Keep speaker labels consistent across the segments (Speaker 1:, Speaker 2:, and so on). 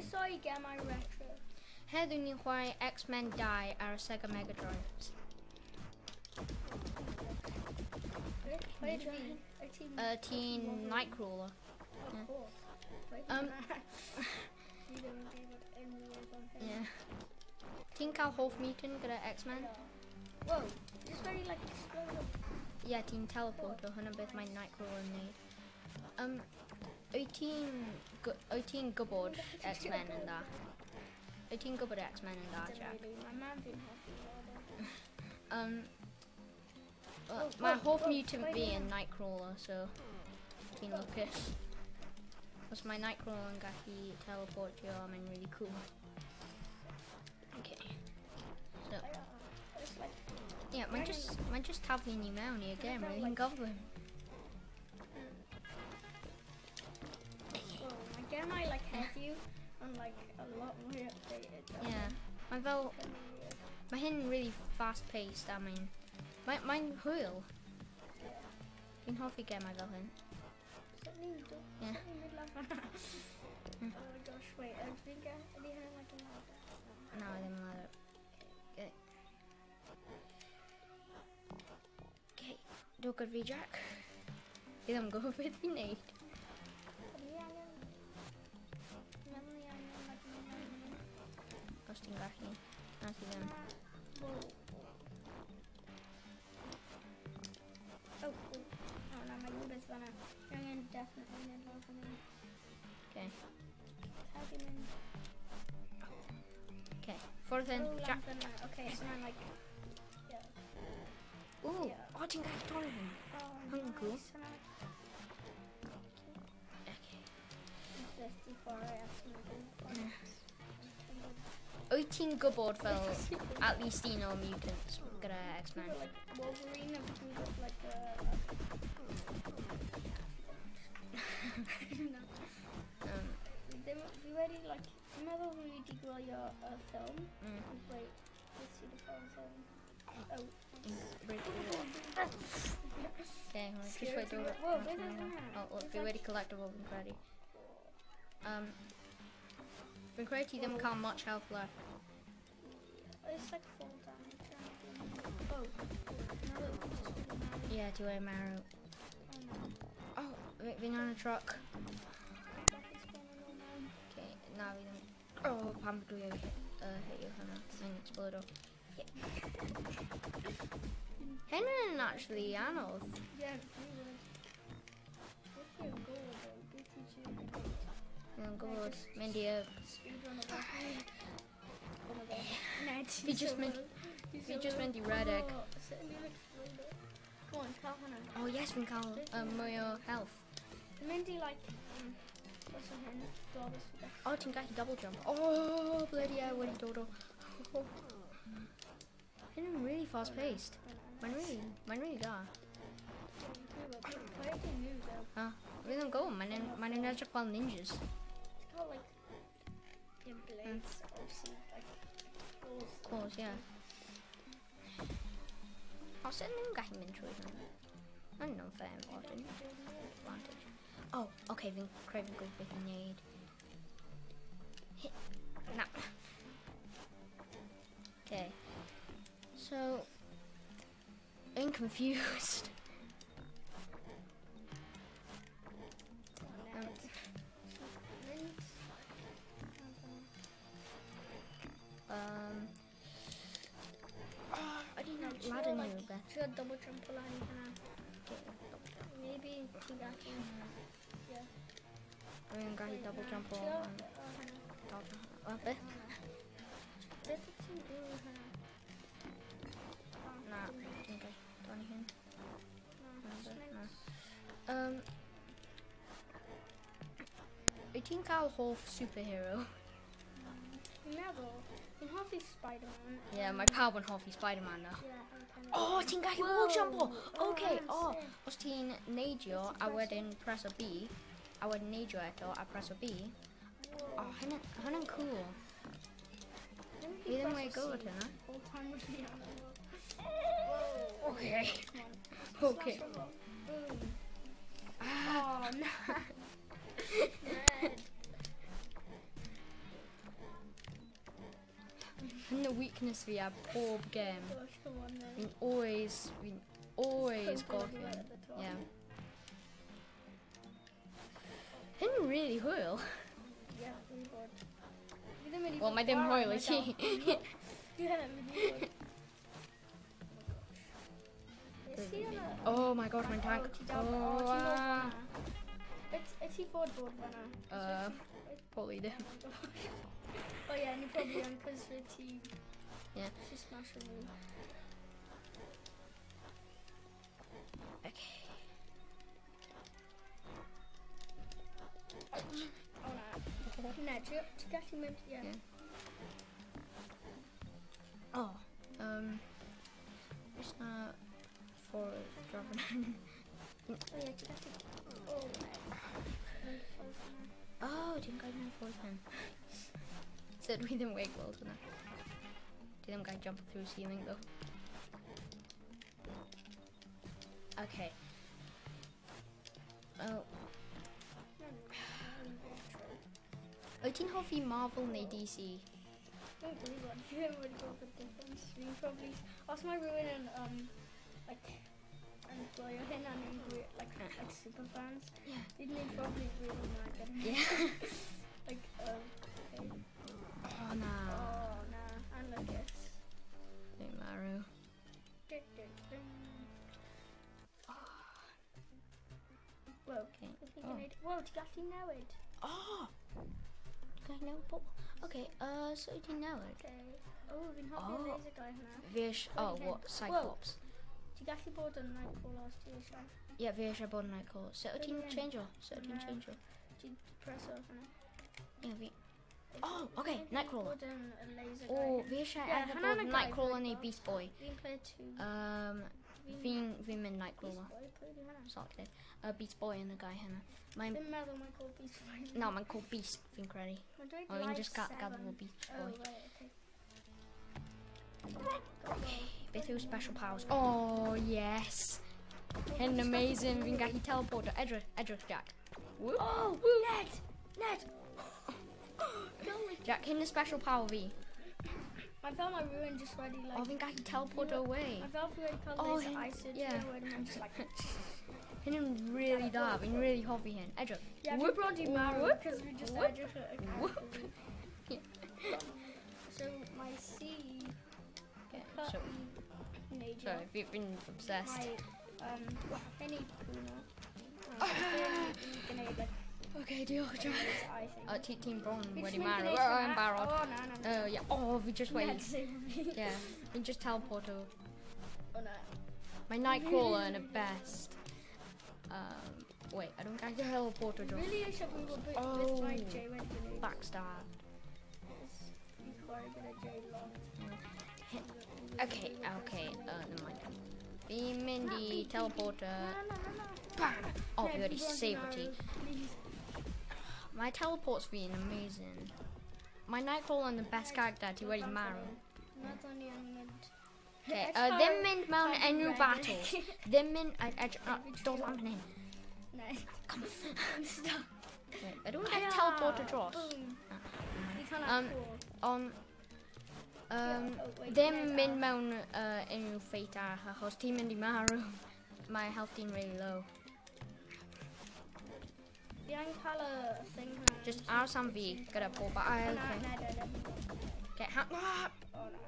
Speaker 1: Croeso i Gemau Retro.
Speaker 2: Heddiw ni'n chwarae X-Men 2 ar y Sega Mega Drive.
Speaker 1: Pwy ydw i? Wyt ti'n...
Speaker 2: Ti'n Nightcrawler.
Speaker 1: Oh,
Speaker 2: yeah.
Speaker 1: cool. Pwy ydw i? Fi ddim yn gwybod unrhyw beth am hyn.
Speaker 2: Yeah. Ti'n cael hoff mutant gyda X-Men?
Speaker 1: Whoa, just very like explode.
Speaker 2: Yeah, ti'n teleporto. Hwnna beth mae Nightcrawler yn neud. Wyt ti'n gwybod X-Men yn dda? Wyt ti'n gwybod X-Men yn dda,
Speaker 1: Dim
Speaker 2: Jack?
Speaker 1: really. Mae mam fi'n hoffi weld o.
Speaker 2: Well,
Speaker 1: Oh,
Speaker 2: mae
Speaker 1: whoa,
Speaker 2: hoff
Speaker 1: whoa,
Speaker 2: mutant
Speaker 1: wait
Speaker 2: fi
Speaker 1: a
Speaker 2: yn
Speaker 1: minute.
Speaker 2: Nightcrawler, so ti'n lwcus. Os mae Nightcrawler yn gallu teleportio, mae'n really cool. Okay. So,
Speaker 1: It's like,
Speaker 2: yeah, mae'n just taflu ni mewn i'r gêm,
Speaker 1: felt
Speaker 2: really
Speaker 1: like-
Speaker 2: gyflym.
Speaker 1: oh, mae gemau like heddiw yn like a lot mwy updated. than
Speaker 2: Yeah. Mae fel,
Speaker 1: kind of weird.
Speaker 2: mae hyn really fast-paced a mae'n hwyl.
Speaker 1: Yeah.
Speaker 2: Fi'n hoffi gemau fel hyn.
Speaker 1: Sut ni'n do-
Speaker 2: Yeah.
Speaker 1: sut ni'n mynd lan fan'na? Oh my gosh, wait, ydy hynny like a ladder?
Speaker 2: Na, ddim yn ladder. Okay. Okay, dod gyda fi, Jack. Fi ddim yn gwybod beth fi'n neud.
Speaker 1: Ydyn ni angen... Dwi'n meddwl ni angen like mynd lan fan hyn.
Speaker 2: Os ti'n gallu. Na, ti ddim.
Speaker 1: Whoa. Oh, oh. Oh, na, mae rhywbeth fan'na. Fi angen definitely mynd lan fan hyn.
Speaker 2: Okay.
Speaker 1: How do you mynd?
Speaker 2: Okay. Ffordd hyn,
Speaker 1: Oh, lan
Speaker 2: Jack.
Speaker 1: fan'na. Okay, so mae'n like... Yeah.
Speaker 2: Ooh,
Speaker 1: Yeah.
Speaker 2: oh, ti'n gallu torri hyn.
Speaker 1: Oh,
Speaker 2: Hwnna'n cool.
Speaker 1: nice. Hwnna-
Speaker 2: Okay.
Speaker 1: Beth di chwarae ers mynd.
Speaker 2: Wyt ti'n gwybod fel at least un o'r mutants gyda X-Men?
Speaker 1: Like Wolverine a fi'n gwybod like a... No. Ddim, fi wedi, like, fi'n meddwl fi wedi gwylio y ffilm. Wait, let's see the full film. Oh,
Speaker 2: Okay, hwnna, just
Speaker 1: Scary
Speaker 2: wait
Speaker 1: to me. Whoa, beth oedd hwnna?
Speaker 2: Oh, look, fi
Speaker 1: It's
Speaker 2: wedi collectible fi'n credu. Fi'n credu ti ddim yn cael much health left.
Speaker 1: It's like full damage. Oh, no, it just really marrow.
Speaker 2: Yeah, ti wedi marw.
Speaker 1: Oh no.
Speaker 2: Oh, fi'n ar y truck.
Speaker 1: Definitely spawn yn ôl mewn.
Speaker 2: Okay, na fi ddim. Oh, pam dwi wedi hitio hwnna. Mae'n explode o. Hyn yn actually anodd.
Speaker 1: Yeah, fi wedi. Beth yw'r goal though? Beth ti'n siŵr yn gwneud?
Speaker 2: Fi'n gwybod. Mynd i y...
Speaker 1: Speedrun o fe. Oh my god. Ned,
Speaker 2: Fi just fi just mynd i redeg.
Speaker 1: Oh, sut ni'n explode? Go on, cael hwnna.
Speaker 2: Oh yes, fi'n cael mwy o health.
Speaker 1: Fi'n mynd i like, what's o hyn? Globus for death.
Speaker 2: Oh, ti'n gallu double jump. Oh, bloody hell, wedi dod o. Hyn yn really fast paced. Mae'n really da.
Speaker 1: Pwy ydy nhw though?
Speaker 2: Fi ddim yn gwybod, mae'n nhw'n edrych fel ninjas.
Speaker 1: It's got like, yeah, blades, obviously, like, claws.
Speaker 2: Claws, yeah. Os ydyn nhw'n gallu mynd trwy hwnna? Mae'n unfair advantage. Oh, okay, fi'n credu fi'n gwybod beth i'n neud. Hit. Na. Okay. So, I'm confused.
Speaker 1: Oh, Ned. Mynd.
Speaker 2: Oh, I didn't know
Speaker 1: Trio,
Speaker 2: ladder
Speaker 1: like,
Speaker 2: nhw beth.
Speaker 1: Trio double jump o lan i hwnna.
Speaker 2: Okay,
Speaker 1: Maybe ti'n gallu. Yeah.
Speaker 2: Rwy'n gallu double jump o
Speaker 1: Trio,
Speaker 2: lan
Speaker 1: o hwnna.
Speaker 2: top. O, beth?
Speaker 1: Beth wyt ti'n byw i hwnna? Oh,
Speaker 2: Na,
Speaker 1: dim byd.
Speaker 2: dwi'n gallu doni hyn.
Speaker 1: Na,
Speaker 2: Na,
Speaker 1: just
Speaker 2: na.
Speaker 1: mynd.
Speaker 2: Wyt ti'n cael hoff superhero?
Speaker 1: Fi'n meddwl, fi'n hoffi Spider-Man.
Speaker 2: Yeah, mae pawb yn hoffi Spider-Man now.
Speaker 1: Yeah, I'm kind of...
Speaker 2: Oh, ti'n gallu wall jump o!
Speaker 1: Oh,
Speaker 2: Okay,
Speaker 1: I'm
Speaker 2: oh.
Speaker 1: sick.
Speaker 2: Os ti'n neidio
Speaker 1: Beth
Speaker 2: a
Speaker 1: ti'n
Speaker 2: wedyn press o B, a wedyn neidio eto a press o B.
Speaker 1: Whoa.
Speaker 2: Oh, hynna'n cool.
Speaker 1: Ddim
Speaker 2: Fi ddim wedi
Speaker 1: press o C
Speaker 2: gwybod hynna.
Speaker 1: Whole time with me on it. Whoa.
Speaker 2: Okay.
Speaker 1: Come on.
Speaker 2: Okay.
Speaker 1: Slash roll. Boom. Oh, no. Ned.
Speaker 2: Hyn y weakness fi ar pob game.
Speaker 1: Gosh, come on then.
Speaker 2: Fi'n always
Speaker 1: Cwmpo
Speaker 2: golli.
Speaker 1: right at the top.
Speaker 2: Yeah. Hyn yn really hwyl.
Speaker 1: Yeah, fi'n bod. Fi ddim wedi
Speaker 2: Wel, mae ddim
Speaker 1: chwarae
Speaker 2: hwyl i ti.
Speaker 1: Ie, fi wedi bod. Nes i yna...
Speaker 2: Oh my god, mae'n tank.
Speaker 1: O, ti dal...
Speaker 2: Oh,
Speaker 1: O, ti'n bod
Speaker 2: ah.
Speaker 1: fan'na. Wyt ti fod bod fan'na?
Speaker 2: Probably ddim.
Speaker 1: O ie, ni probably yn, cos wyt ti...
Speaker 2: Yeah.
Speaker 1: Ti smash o fi.
Speaker 2: Okay.
Speaker 1: O na. Na, ti gallu mynd... Ie.
Speaker 2: Yeah. Oh, Oes na ffordd draw fan hyn?
Speaker 1: O ie, ti gallu... O, na. Mynd ffordd fan'na.
Speaker 2: Oh, dwi'n gael mewn ffordd hyn. So dwi ddim wedi gweld hwnna. Dwi ddim gael jump through ceiling though. Okay. Oh,
Speaker 1: Na, na, na.
Speaker 2: wyt ti'n hoffi Marvel neu DC?
Speaker 1: Dwi'n gwybod, fi ddim wedi gwybod y difference. Fi'n probably... Os mae rhywun yn, like, yn gwylio hyn a nhw'n gwy- like super fans,
Speaker 2: Yeah.
Speaker 1: fi'n neud probably really mad gyda nhw.
Speaker 2: Yeah.
Speaker 1: Like, okay.
Speaker 2: Oh na.
Speaker 1: Oh, na, anlwcus.
Speaker 2: Dwi'n marw.
Speaker 1: Dun, dun, dun. Wel,
Speaker 2: Okay.
Speaker 1: beth ni'n
Speaker 2: Oh.
Speaker 1: gwneud? Wel, ti'n gallu newid.
Speaker 2: Oh! Dwi'n gallu newid bobl. Okay, so wyt ti'n newid?
Speaker 1: Okay. Oh, fi'n hoffi'r
Speaker 2: Oh.
Speaker 1: laser guy hwnna.
Speaker 2: Fi eisiau... Oh,
Speaker 1: Okay.
Speaker 2: what? Cyclops.
Speaker 1: Ti'n gallu bod yn Nightcrawler os ti eisiau.
Speaker 2: Ie, yeah, fi eisiau bod yn Nightcrawler. So wyt ti'n
Speaker 1: Brilliant.
Speaker 2: change o? So wyt ti'n
Speaker 1: Na.
Speaker 2: change o?
Speaker 1: Ti'n preso hwnna.
Speaker 2: Ie, fi... Oh, okay, Nightcrawler.
Speaker 1: Bod yn y laser guy.
Speaker 2: Oh, fi eisiau
Speaker 1: Ie,
Speaker 2: either
Speaker 1: hwnna'n
Speaker 2: bod
Speaker 1: y guy
Speaker 2: Nightcrawler
Speaker 1: fi'n
Speaker 2: neu
Speaker 1: gweld.
Speaker 2: Beast Boy.
Speaker 1: Fi'n play two.
Speaker 2: Fi'n mynd
Speaker 1: Beast
Speaker 2: Nightcrawler.
Speaker 1: Boy, pwy ydi hwnna?
Speaker 2: Sorry. Beast Boy yn y guy hynna. Mae'n...
Speaker 1: Fi'n meddwl mae'n called Beast Boy.
Speaker 2: No, mae'n called Beast, fi'n credu.
Speaker 1: Mae'n dweud
Speaker 2: O, fi'n
Speaker 1: live
Speaker 2: just gadw
Speaker 1: seven.
Speaker 2: fo Beast
Speaker 1: Oh,
Speaker 2: Boy.
Speaker 1: right, okay.
Speaker 2: Okay, beth yw special powers? Oh, yes! Hyn amazing, fi'n gallu teleport. Edrych, edrych, Jack. Whoop.
Speaker 1: Oh, Ned! Ned!
Speaker 2: Jack, hyn y special power fi.
Speaker 1: Mae fel mae rhywun just wedi,
Speaker 2: O,
Speaker 1: like...
Speaker 2: fi'n gallu teleport away.
Speaker 1: Mae fel fi wedi cael
Speaker 2: Oh,
Speaker 1: laser
Speaker 2: hyn-
Speaker 1: eye surgery
Speaker 2: yeah.
Speaker 1: a wedyn mae'n just like...
Speaker 2: Hyn yn really da, fi'n really hoffi hyn. Edrych.
Speaker 1: Yeah, fi
Speaker 2: Whoop,
Speaker 1: bron di marw,
Speaker 2: whoop,
Speaker 1: cos fi just
Speaker 2: whoop,
Speaker 1: edrych at y
Speaker 2: whoop.
Speaker 1: character. So, mae C...
Speaker 2: Okay,
Speaker 1: Cut
Speaker 2: so,
Speaker 1: i neidio.
Speaker 2: sorry, fi'n obsessed.
Speaker 1: Mae, hyn i Puma. Mae hyn i gwneud, like,
Speaker 2: Okay, diolch, Jack.
Speaker 1: laser eye thing.
Speaker 2: O, ti'n bron
Speaker 1: Fi
Speaker 2: wedi
Speaker 1: jyst mynd
Speaker 2: marw.
Speaker 1: gwneud
Speaker 2: Oh, I'm
Speaker 1: hwnna.
Speaker 2: barod.
Speaker 1: O, na, na, na.
Speaker 2: Oh, yeah. Oh, fi just
Speaker 1: Ned
Speaker 2: wedi.
Speaker 1: save fi.
Speaker 2: Yeah, fi'n just teleport o.
Speaker 1: O, na.
Speaker 2: Mae Nightcrawler yn y best. Wait, I don't gallu teleport o dros.
Speaker 1: Really eisiau gwybod beth mae
Speaker 2: Oh.
Speaker 1: Jay wedi gwneud.
Speaker 2: Backstab.
Speaker 1: Fi'n chwarae gyda Jay lot.
Speaker 2: Okay, okay, never mind. Fi'n mynd i teleporter.
Speaker 1: Na, na, na, na.
Speaker 2: Bam! Oh,
Speaker 1: Ned,
Speaker 2: fi wedi
Speaker 1: fi bron di
Speaker 2: save
Speaker 1: marw.
Speaker 2: ti.
Speaker 1: Please.
Speaker 2: Mae teleports fi'n amazing. Mae Nightcrawler yn the best character, ti wedi marw.
Speaker 1: Na, do'n i yn mynd.
Speaker 2: Okay,
Speaker 1: Edrych ar-
Speaker 2: ddim mynd mewn
Speaker 1: Type
Speaker 2: unrhyw
Speaker 1: red.
Speaker 2: battles. Ddim mynd... Dod lan fan hyn.
Speaker 1: Na.
Speaker 2: Come on.
Speaker 1: Stop.
Speaker 2: Wait, I don't get teleporter dros.
Speaker 1: Boom. Fi hwnna'n cool.
Speaker 2: Ond...
Speaker 1: Yeah, oh, wait,
Speaker 2: Ddim
Speaker 1: Ned
Speaker 2: mynd
Speaker 1: ar-
Speaker 2: mewn unrhyw fight arall achos ti'n mynd i marw. Mae health ti'n really low.
Speaker 1: Fi angen cael y thing hwnna.
Speaker 2: Just aros am fi gyda pob... Ah,
Speaker 1: Na,
Speaker 2: okay.
Speaker 1: na, na, na.
Speaker 2: Okay, ha ah!
Speaker 1: O, na.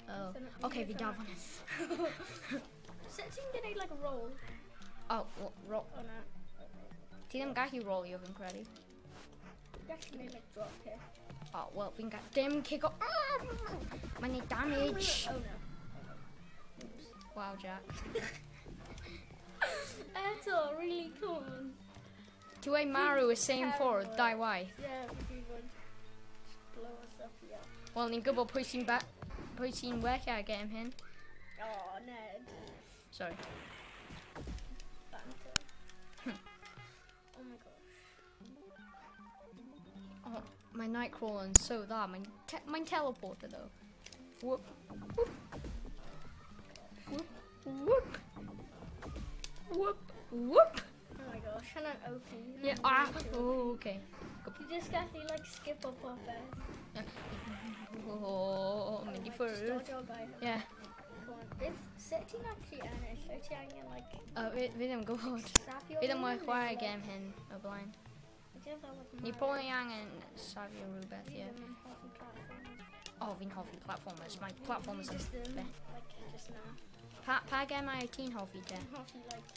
Speaker 2: Oh. Okay, fi dal fan hyn.
Speaker 1: Sut ti'n gwneud, like, roll?
Speaker 2: Oh, roll.
Speaker 1: O, na.
Speaker 2: Ti ddim gallu rolio fi'n credu.
Speaker 1: Gallu gwneud, like, drop kick.
Speaker 2: Oh, well, fi'n gallu... Dim kick o... Ah! Mae'n neud damage.
Speaker 1: Oh, no.
Speaker 2: Wow, Jack.
Speaker 1: Eto, really cool.
Speaker 2: Ti wedi marw y same ffordd,
Speaker 1: Terrible.
Speaker 2: dau waith.
Speaker 1: Yeah, we would just blow us up, yeah.
Speaker 2: Wel, ni'n gwybod pwy sy'n pwy sy'n well ar game hyn.
Speaker 1: Oh, Ned.
Speaker 2: Sorry.
Speaker 1: Banter. Oh my gosh.
Speaker 2: Oh, mae Nightcrawler yn so dda. Mae'n te mae'n teleporter, though. Whoop, whoop. Whoop, whoop. Whoop, whoop.
Speaker 1: Oh my gosh, hwnna'n OP.
Speaker 2: Yeah, ah, oh, okay.
Speaker 1: You just gallu, like, skip o popeth.
Speaker 2: Oh, mynd i ffwrdd. Yeah.
Speaker 1: Beth, sut ti'n actually ennill? Wyt ti angen, like...
Speaker 2: Fi ddim yn gwybod. Fi ddim wedi chwarae gêm hyn o blaen. Ni probably angen safio rhywbeth, ie. Oh, fi'n hoffi platformers. Mae platformers yn
Speaker 1: be. Like, just na.
Speaker 2: Pa gemau ti'n hoffi te?
Speaker 1: Fi'n hoffi, like...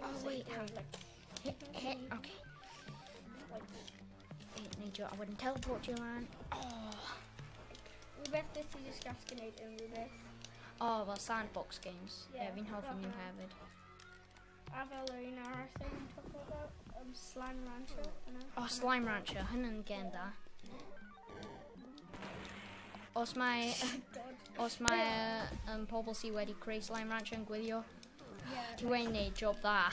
Speaker 2: Oh, wait, hang. Hit, okay. Wait, neidio, a wedyn teleport you lan. Oh.
Speaker 1: Rhywbeth beth ti just gallu gwneud yn rhywbeth.
Speaker 2: Oh, well, sandbox games. Yeah, fi'n hoffi nhw hefyd.
Speaker 1: A fel yr un arall thing ni'n talk about, Slime Rancher.
Speaker 2: Oh, Slime Rancher, hynny'n gêm da. Os mae pobl sydd wedi creu Slime Rancher yn gwylio, ti wedi gwneud job dda.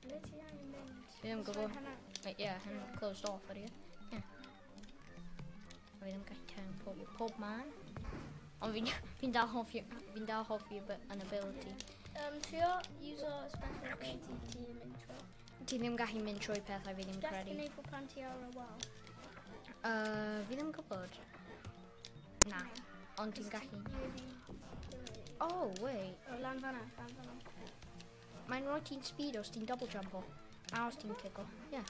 Speaker 1: Ble ti angen mynd?
Speaker 2: Fi ddim yn gwybod. Wait, yeah, hynny'n closed off ydy. Yeah. Fi ddim yn gallu turn pob man. Ond fi'n dal hoffi an ability.
Speaker 1: Trio use o special ability ti yn mynd trwy.
Speaker 2: Ti ddim gallu mynd trwy pethau fi ddim credu.
Speaker 1: Gallu gwneud fo pan ti ar y wal?
Speaker 2: Fi ddim yn gwybod. Na, ond ti'n gallu. Oh, wait.
Speaker 1: Oh, lan fan'na, lan fan'na.
Speaker 2: Mae'n rhoi ti'n speed os ti'n double jumpo. A os ti'n cico. Yeah.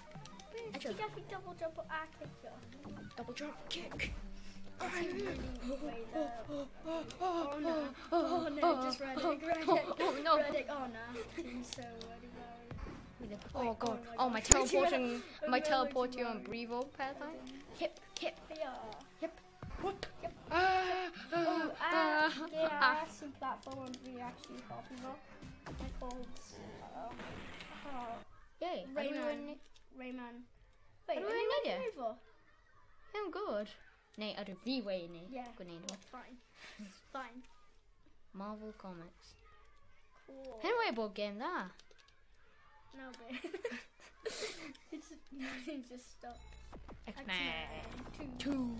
Speaker 1: Ti'n gallu double jumpo a cicio?
Speaker 2: Double jump, kick.
Speaker 1: Oh no, oh no, just Reddick, Reddick,
Speaker 2: oh no,
Speaker 1: Reddick, oh no, ti'n so wedi marw.
Speaker 2: Oh god, oh my teleporting yn brifo pethau. Hip, hip, hip, whoop,
Speaker 1: yep. Oh, a yeah, sy'n platform ond fi actually hoffi fo. They're called,
Speaker 2: Yay,
Speaker 1: Rayman. Rayman. Wait,
Speaker 2: ydw i'n neud e? I'm good. Neu, ydw fi wedi neud.
Speaker 1: Yeah,
Speaker 2: gwneud o.
Speaker 1: Fine. Fine.
Speaker 2: Marvel Comics.
Speaker 1: Cool.
Speaker 2: Hyn wedi bod game dda.
Speaker 1: No, but it's just stuck.
Speaker 2: X-Men 2.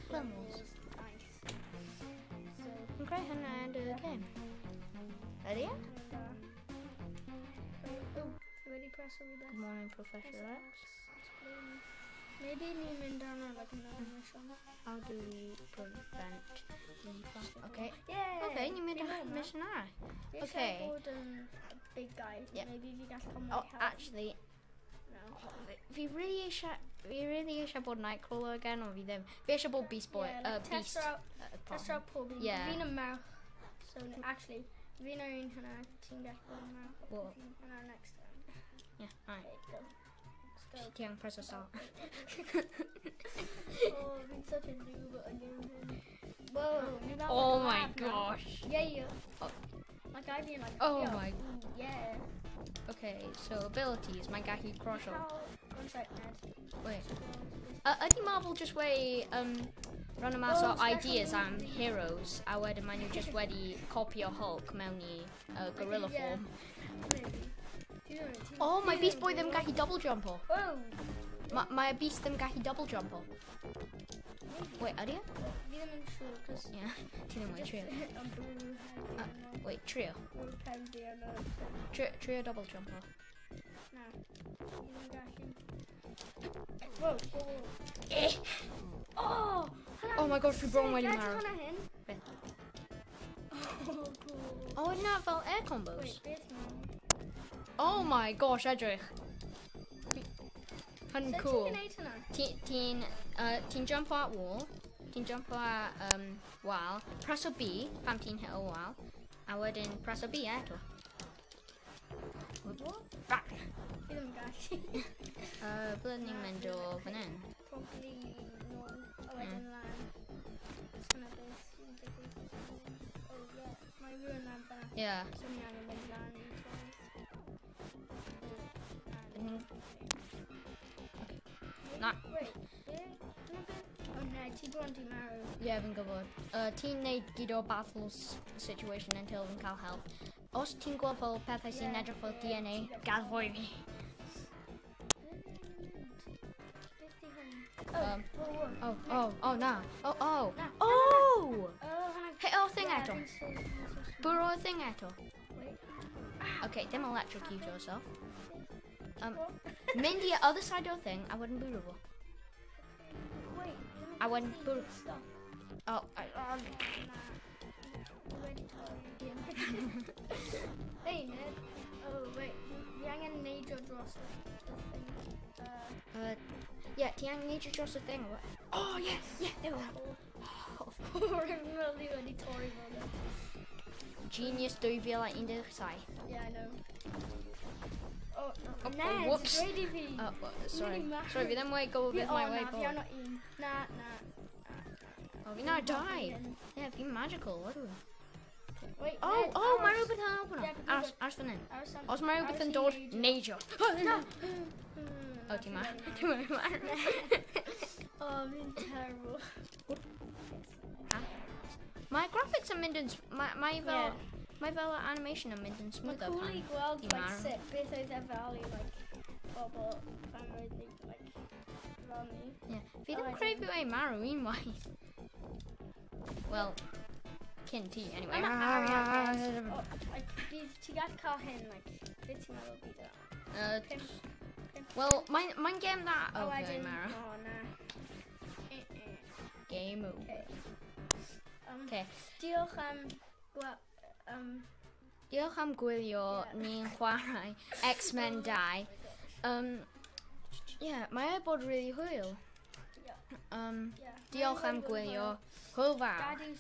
Speaker 2: Clone Wars.
Speaker 1: Nice. So,
Speaker 2: Yn creu hynna yn y game. Ydy e?
Speaker 1: Oh, fi wedi press o rhywbeth.
Speaker 2: Good morning, Professor X.
Speaker 1: Maybe ni'n mynd arno like another mission.
Speaker 2: How do we prevent evil? Okay.
Speaker 1: Yeah.
Speaker 2: Okay, ni'n mynd ar mission arall. Okay.
Speaker 1: Fi eisiau bod yn a big guy.
Speaker 2: Yeah.
Speaker 1: Maybe fi gallu cael
Speaker 2: Oh,
Speaker 1: mwy help.
Speaker 2: actually,
Speaker 1: No.
Speaker 2: Fi really eisiau bod Nightcrawler again, ond fi ddim. Fi eisiau bod Beast Boy.
Speaker 1: Yeah, like,
Speaker 2: Beast.
Speaker 1: Test out pob un.
Speaker 2: Yeah.
Speaker 1: Fi'n y merch. So, actually, fi'n yr un hynna, ti'n gallu bod yn merch.
Speaker 2: What?
Speaker 1: Fi'n hynna next time.
Speaker 2: Yeah, alright.
Speaker 1: Okay, go. Let's go.
Speaker 2: Ti angen press o start.
Speaker 1: Oh, fi'n such a noob at a game hyn. Whoa, ni'n fel
Speaker 2: Oh
Speaker 1: like
Speaker 2: my
Speaker 1: lab now.
Speaker 2: gosh.
Speaker 1: Yeah, yeah.
Speaker 2: Oh.
Speaker 1: Like I've been like,
Speaker 2: Oh
Speaker 1: yo,
Speaker 2: my.
Speaker 1: Yeah.
Speaker 2: Okay, so abilities, mae'n gallu cross o.
Speaker 1: One sec, Ned.
Speaker 2: Wait. Ydy Marvel just wedi run mas o
Speaker 1: Oh, special
Speaker 2: ideas am
Speaker 1: movie.
Speaker 2: heroes, a wedyn maen nhw just wedi copio Hulk mewn i gorilla
Speaker 1: Yeah.
Speaker 2: form.
Speaker 1: Maybe.
Speaker 2: Oh, mae Beast Boy ddim gallu double jump o.
Speaker 1: Oh!
Speaker 2: Mae Beast ddim gallu double jump o. Wait, ydy e?
Speaker 1: Fi ddim yn siŵr, cos...
Speaker 2: Yeah, ti ddim wedi trio.
Speaker 1: Yn bwrw
Speaker 2: Uh, Wait, trio.
Speaker 1: Bwrw pen fi yn y...
Speaker 2: Trio double jump o.
Speaker 1: Na. Fi ddim yn gallu. Whoa, whoa, whoa.
Speaker 2: Eh.
Speaker 1: Oh!
Speaker 2: Oh my god, fi bron wedi
Speaker 1: Edrych
Speaker 2: marw.
Speaker 1: hwnna hyn.
Speaker 2: Beth?
Speaker 1: Oh, cool.
Speaker 2: Oh, yna fel air combos.
Speaker 1: Wait, beth nawr?
Speaker 2: Oh my gosh, edrych. Hyn
Speaker 1: Sut
Speaker 2: cool.
Speaker 1: ti'n gwneud hwnna?
Speaker 2: Ti'n jump at wall, ti'n jump at wal, press o B pan ti'n hit o wal, a wedyn press o B eto.
Speaker 1: What?
Speaker 2: Back.
Speaker 1: Fi ddim yn gallu.
Speaker 2: Ble ni'n mynd o fan hyn?
Speaker 1: Probably nôl, a wedyn lan. Hwnna beth sy'n digwydd. Oh yeah, mae rhywun lan fan'na.
Speaker 2: Yeah.
Speaker 1: So ni angen mynd lan i ffordd.
Speaker 2: Na.
Speaker 1: Wait, be? Hwnna beth? Oh no, ti bron di marw.
Speaker 2: Yeah, fi'n gwybod. Ti'n neud gyd o battles situation until fi'n cael help. Os ti'n gweld fel pethau sy'n
Speaker 1: Yeah,
Speaker 2: edrych fel
Speaker 1: yeah,
Speaker 2: DNA,
Speaker 1: ti'n gwybod.
Speaker 2: gad fwy fi.
Speaker 1: Beth di hwn? Oh, whoa, whoa.
Speaker 2: Oh, oh, oh, na. Oh, oh.
Speaker 1: Na,
Speaker 2: Oh!
Speaker 1: Oh, hwnna.
Speaker 2: Hit o'r thing
Speaker 1: Yeah,
Speaker 2: eto.
Speaker 1: fi'n so smart.
Speaker 2: Bwrw o'r thing eto.
Speaker 1: Wait.
Speaker 2: Okay, dim electrocute yourself.
Speaker 1: What?
Speaker 2: Mynd i'r other side o'r thing, a wedyn bwrw fo.
Speaker 1: Wait,
Speaker 2: A wedyn bwrw.
Speaker 1: Stop.
Speaker 2: Oh,
Speaker 1: Oh, na. Wedi torri gêm. Hey, Ned. Oh, wait. Fi angen neidio dros y thing.
Speaker 2: Yeah, ti angen neidio dros y thing. Oh, yeah, there we go.
Speaker 1: Rwy'n meddwl i wedi torri fo.
Speaker 2: Genius 2017.
Speaker 1: Yeah, I know. Oh,
Speaker 2: Oh,
Speaker 1: Ned,
Speaker 2: whoops.
Speaker 1: dweud i fi.
Speaker 2: Oh, well, sorry.
Speaker 1: Really mad.
Speaker 2: Sorry, fi ddim wedi gwybod
Speaker 1: Fi,
Speaker 2: beth
Speaker 1: oh,
Speaker 2: mae
Speaker 1: na,
Speaker 2: wedi
Speaker 1: fi
Speaker 2: bod.
Speaker 1: arno un. Na, na.
Speaker 2: Oh, fi nawr dau. Yeah, fi'n magical, ydw.
Speaker 1: Wait,
Speaker 2: Oh,
Speaker 1: Ned,
Speaker 2: oh, mae
Speaker 1: aros.
Speaker 2: rhywbeth yn open
Speaker 1: Ie,
Speaker 2: up.
Speaker 1: fi'n
Speaker 2: Aros,
Speaker 1: gwybod.
Speaker 2: aros fan hyn.
Speaker 1: Aros am-
Speaker 2: Os mae rhywbeth
Speaker 1: aros
Speaker 2: yn
Speaker 1: i
Speaker 2: dod,
Speaker 1: neidio.
Speaker 2: neidio.
Speaker 1: Na.
Speaker 2: Oh, ti'n marw. Ti'n marw.
Speaker 1: Oh, fi'n terrible.
Speaker 2: Mae graphics yn mynd yn... Mae fel...
Speaker 1: Ie.
Speaker 2: Mae fel animation yn mynd yn
Speaker 1: Mae'n
Speaker 2: smoother
Speaker 1: cool i
Speaker 2: pan
Speaker 1: gweld,
Speaker 2: ti'n
Speaker 1: like,
Speaker 2: marw.
Speaker 1: sut, beth oedd e fel i, like, bobl pan oedd ni, like, fel ni.
Speaker 2: Yeah. Fi ddim
Speaker 1: Oh, I
Speaker 2: credu fi wedi marw unwaith. Wel, cyn ti, anyway.
Speaker 1: Mae arian, oh, like, bydd ti gallu cael hyn, like, beth ti'n meddwl bydd e? Pump.
Speaker 2: Wel, mae'n mae gêm dda.
Speaker 1: A
Speaker 2: Oh, fi wedi
Speaker 1: wedyn,
Speaker 2: marw.
Speaker 1: o, na.
Speaker 2: Game over.
Speaker 1: Okay.
Speaker 2: Okay.
Speaker 1: Diolch am,
Speaker 2: Diolch am gwylio
Speaker 1: Ie.
Speaker 2: ni'n chwarae X-Men 2. Yeah, mae e bod really hwyl.
Speaker 1: Ie.
Speaker 2: Um,
Speaker 1: yeah.
Speaker 2: diolch am
Speaker 1: Mae'n wedi bod yn
Speaker 2: gwylio.
Speaker 1: hwyl.
Speaker 2: Hwyl fawr.
Speaker 1: Gadw